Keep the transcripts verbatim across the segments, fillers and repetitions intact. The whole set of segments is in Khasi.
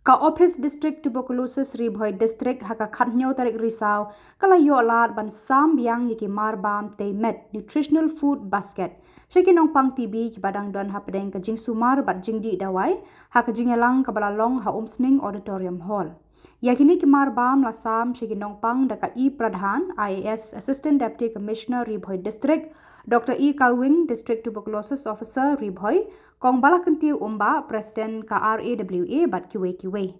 Ka Office District Tuberculosis Ri Bhoi District ha ka khathynñiew tarik Risaw ka la ïoh lad ban sam biang ïa ki marbam tei met, nutritional food basket, sha ki nongpang T B kiba dang don hapdeng ka jingsumar bad jingdih dawai ha ka jingïalang kaba la long ha Umsning Auditorium Hall. Ïa kine ki marbam la sam sha ki nongpang da ka E Pradhan, I A S, Assistant Deputy Commissioner Ri Bhoi District, Doctor E Kalwing, District Tuberculosis Officer Ri Bhoi, Kong Balakyntiew Umbah, President ka R A W A, bad kiwei kiwei.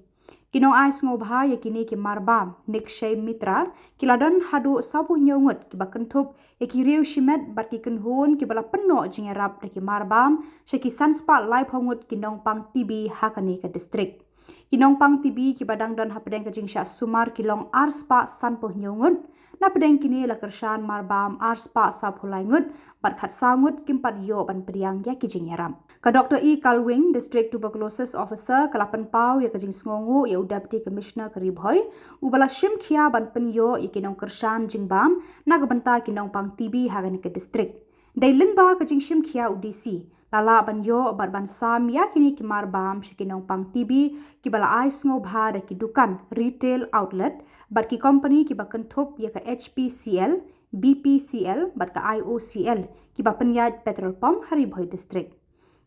Ki nongai sngewbha ïa kine ki marbam Nikshey Mitra ki la don haduh sawphew hynñiew ngut, kiba kynthup ïa ki riew shimet bad ki kynhun kiba la pynnoh jingïarap da ki marbam sha ki sanspah laiphew ngut ki nongpang T B ha kane ka district. Ki nongpang T B kiba dang don hapdeng ka jingshah sumar ki long arspah sanphew hynñiew ngut, napdeng kine la kyrshan marbam arspah sawphew lai ngut, bad khatsaw ngut kim pat ïoh ban pdiang ïa ki jingïarap. Ka Doctor E Kalwing, District Tuberculosis Officer, ka la pynpaw ïa ka jingsngewnguh ïa u Deputy Commissioner ka Ri Bhoi, uba la shim khia ban pynïoh ïa ki nongkyrshan jingbam na ka bynta ki nongpang T B ha kane ka district. Dei lyngba ka jingshim khia u D C, la lah ban ïoh bad ban sam ïa kine ki marbam sha ki nongpang T B kiba la ai sngewbha da ki dukan, retail outlet, bad ki kompani kiba kynthup ïa ka H P C L, B P C L, bad ka I O C L, kiba pynïaid petrol pump ha Ri Bhoi District.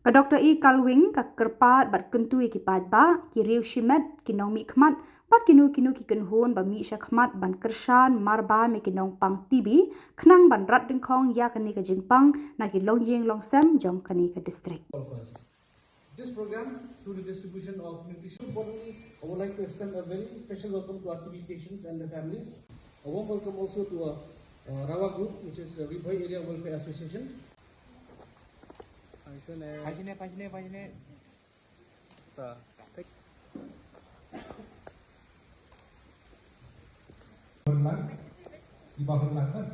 Ka Doctor E Kalwing ka kyrpad bad kyntu ïa ki paidbah, ki riew shimet, ki nongmihkhmat, bad kino kino ki kynhun ba mih shakhmat ban kyrshan marbam ïa ki nongpang T B, khnang ban rat dyngkhong ïa kane ka jingpang na ki longïing longsem jong kane ka district. This program, through the distribution of nutrition, importantly, I would like to extend a very special welcome to our T B patients and their families. A warm welcome also to our, uh, RAWA group, which is, uh, Ri Bhoi Area Welfare Association. Hun lang, iba hun lang kan?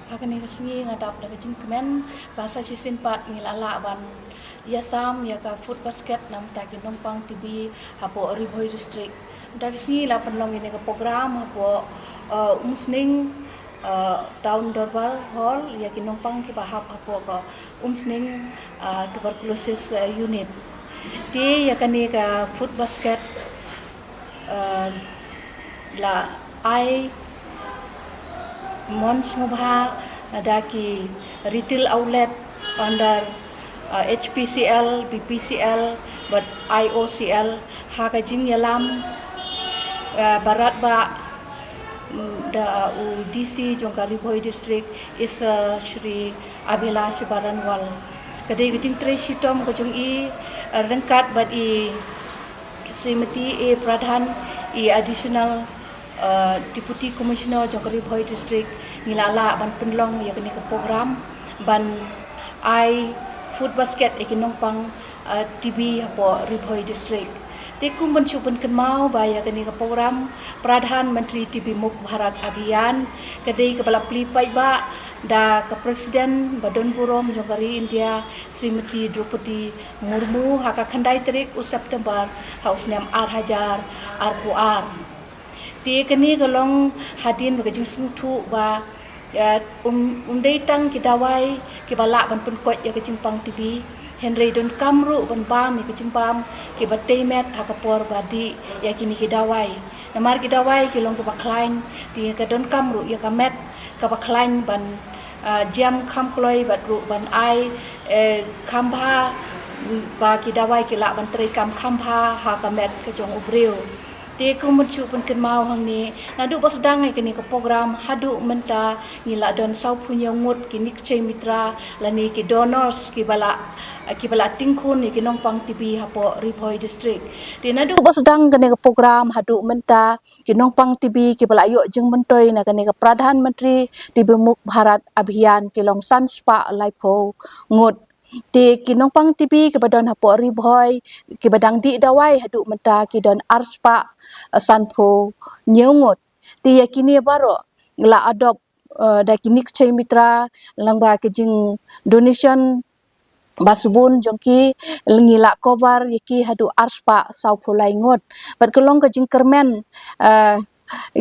Ha kane ka sngi nga dap da ka jingkmen ba sa shisien pat ngi la lah ban ïasam ïa ka food basket na bynta ki nongpang T B hapoh Ri Bhoi District. Mynta ka sngi la pynlong ïa kane ka program hapoh, uh, Umsning, uh, Town Dorbar Hall, ïa ki nongpang kiba hap hapoh ka Umsning, uh, Tuberculosis, uh, Unit. Te ïa kane ka food basket, uh, la ai mon sngewbha da ki retail outlet under, uh, H P C L, B P C L, bad I O C L, ha ka jingïalam, uh, bad ba, mm, da u D C jong ka Ri Bhoi District, Sir Shri Abhilash Baranwal. Ka dei ka jingtrei shitom ka jong i, uh, ryngkat bad i Srimati A Pradhan, i Additional, uh, Deputy Commissioner jong ka Ri Bhoi District, ngi la lah ban pynlong ïa kane ka program ban ai food basket ïa ki nongpang, uh, T B hapoh Ri Bhoi District. Te kum ban shu pynkynmaw ba ïa kane ka program Pradhan Mantri T B Mukt Bharat Abhiyan ka dei kaba la plie paidbah da ka President ba don burom jong ka ri India, Srimati Droupadi Murmu, ha ka khyndai tarik u September ha u snem ar hajar arphew ar. Te kane ka long hadien ba ka jingsngewthuh ba, eh, um, um dei tang ki dawai kiba lah ban pynkoit ïa ka jingpang T B, hynrei donkam ruh ban bam ïa ka jingbam kiba tei met ha ka por ba dih ïa kine ki dawai. Namar ki dawai ki long kiba khlaiñ, te ka donkam ruh ïa ka met kaba khlaiñ ban, ah, jem kham kloi bad ruh ban ai, eh, kham bha, mm, ba ki dawai ki lah ban trei kam kham bha ha ka met ka jong u briew. Te kum ban shu pynkynmaw hangne, naduh ba sdang ïa kane ka program haduh mynta ngi la don sawphew hynñiew ngut ki Nikshey Mitra lane ki donors kiba la, kiba la tyngkhun ïa ki nongpang T B hapoh Ri Bhoi District. Te naduh ba sdang kane ka program haduh mynta ki nongpang T B kiba la ïoh jingmyntoi na kane ka Pradhan Mantri T B Mukt Bharat Abhiyan ki long san spah laiphew ngut. Te ki nongpang T B kiba don hapoh Ri Bhoi kiba dang dih dawai haduh mynta ki don ar spah sanphew hynñiew ngut. Te ïa kine baroh la adopt, eh, da ki Nikshey Mitra lyngba ki jing donation ba sbun jong ki, ngi la cover ïa ki haduh ar spah sawphew lai ngut. Bad ka long ka jingkyrmen, eh,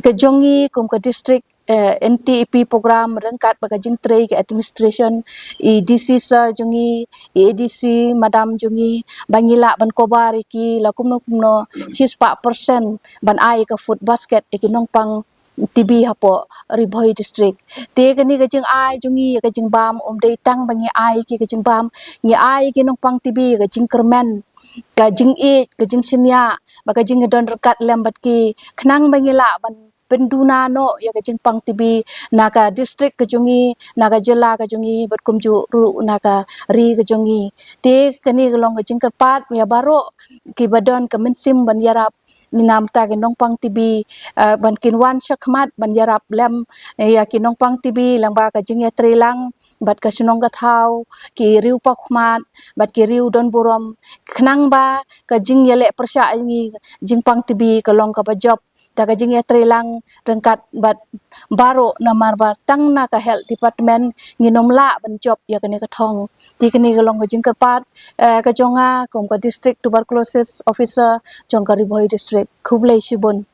ka jong ngi kum ka district, eh, NTEP program ryngkat bad ka jingtrei ka administration, i DC sir jong ngi, i ADC madam jong ngi, ba ngi lah ban cover ïa ki la kumno kumno shispah percent ban ai ka food basket ïa ki nongpang TB hapoh Ri Bhoi district. Te kane ka jingai jong ngi ïa ka jingbam um dei tang ba ngi ai ki ka jingbam, ngi ai ki nongpang TB ka jingkyrmen, ka jingïeit, ka jingshaniah bad ka jingdon ryngkat lem bad ki, khnang ba ngi lah ban pynduna noh ïa ka jingpang TB na ka district ka jong ngi, na ka jylla ka jong ngi bad kumjuh ruh na ka ri ka jong ngi. Te kane ka long ka jingkyrpad ïa baroh kiba don ka mynsiem ban ïarap, namar ta ki nongpang TB, eh, ban kin wan shakhmat ban ïarap lem, eh, ïa ki nongpang TB lyngba ka jingïatreilang bad ka shnong ka thaw, ki riew paw khmat bad ki riew don burom, khnang ba ka jingïaleh pyrshah ïa ngi jingpang TB ka long kaba jop. Ta ka jingïatreilang ryngkat bad baroh, namar ba tang na ka health department ngin ym lah ban jop ïa kane ka thong. Te kane ka long ka jingkyrpad, eh, ka jong nga kum ka district tuberculosis officer jong ka Ri Bhoi district. Khublei shibun.